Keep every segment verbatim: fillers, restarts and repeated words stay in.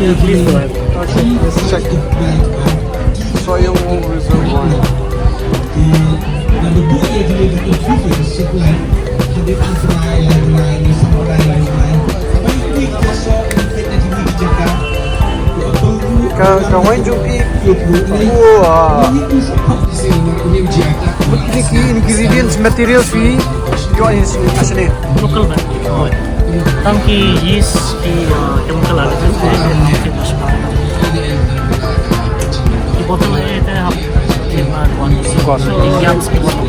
Please go ahead. Check. Soyong Reserve Wine. Ka, ka wine jong phi. Wah. Kine ki ingredients, materials phi ïoh ïa kine? Local ba. Tang ki yeast, ki, uh, chemical additives, ki bottle, eh, te hap, ki ma, ki yams, ki bottle.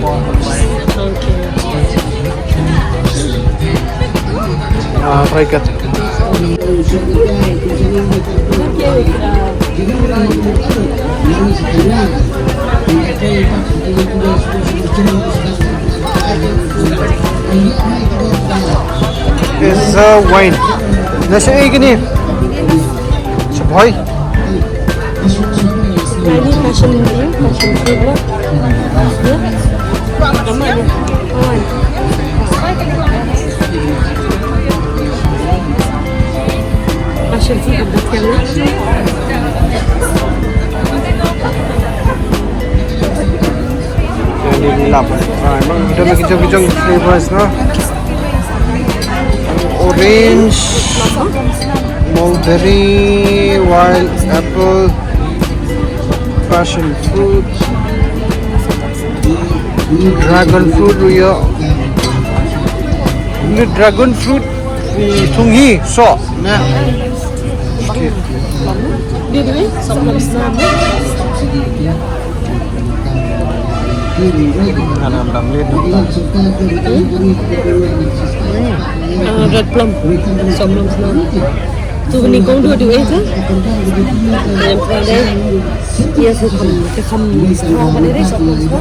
Okay. Ah, try kat. Is a wine. Na sha ei kine? Sha bhoi. Ini passion ni, passion fruit lah. Ya. Aman. Aman. Passion fruit ada kan? Yang di lap. Ah, memang kita nak kicau-kicau flavors, no? Orange, mulberry, wild apple, passion fruit, dragon fruit ruh ïoh. Ni dragon fruit, ni thung hi, so. Nah. Dia dua, sama-sama. Ah, red plum. Som plum sna. Tu ni kong dua dua eh tu. Yang tu ada. Ia su kham, ke kham strong mana deh, som plum sna.